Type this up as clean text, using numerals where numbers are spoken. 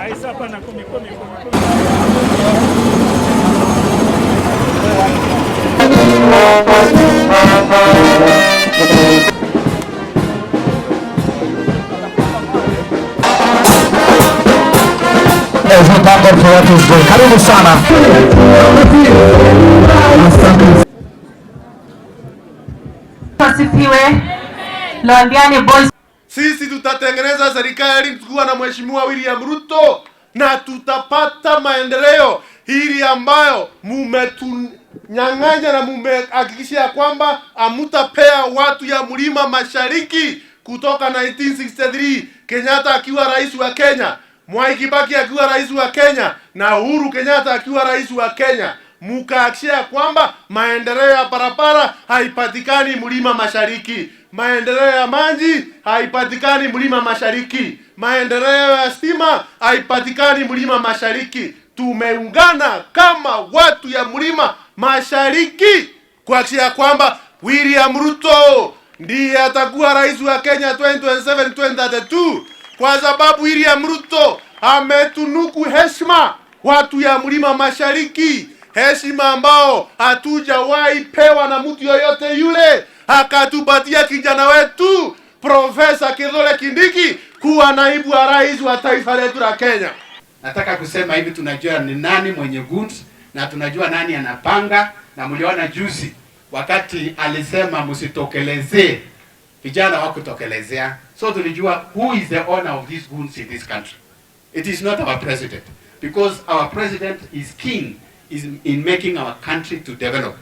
Hapana, 10, 10, 10, 10. Karibu sana. Asifiwe. Londiani Boys. Sisi tutatengeneza serikali tukiwa na Mheshimiwa William Ruto na tutapata maendeleo hili ambayo mumetunyang'anya na mumehakikisha kwamba hamutapea watu ya Mlima Mashariki kutoka 1963 Kenyatta akiwa rais wa Kenya, Mwai Kibaki akiwa rais wa Kenya na Uhuru Kenyatta akiwa rais wa Kenya, mukahakikisha kwamba maendeleo ya barabara haipatikani Mlima Mashariki, maendeleo ya maji haipatikani Mlima Mashariki, maendeleo ya stima haipatikani Mlima Mashariki. Tumeungana kama watu ya Mlima Mashariki kuhakikisha kwamba William Ruto ndiye atakuwa rais wa Kenya 2027 2032, kwa sababu William Ruto ametunuku heshima watu ya Mlima Mashariki, heshima ambao hatujawahi pewa na mtu yoyote yule. Akatupatia kijana wetu Profesa Kithure Kindiki kuwa naibu wa rais wa taifa letu la Kenya. Nataka kusema hivi, tunajua ni nani mwenye goods na tunajua nani anapanga, na mliona juzi wakati alisema msitokelezee, vijana wakutokelezea. So tulijua who is the owner of these goods in this country. It is not our president, because our president is keen is in making our country to develop.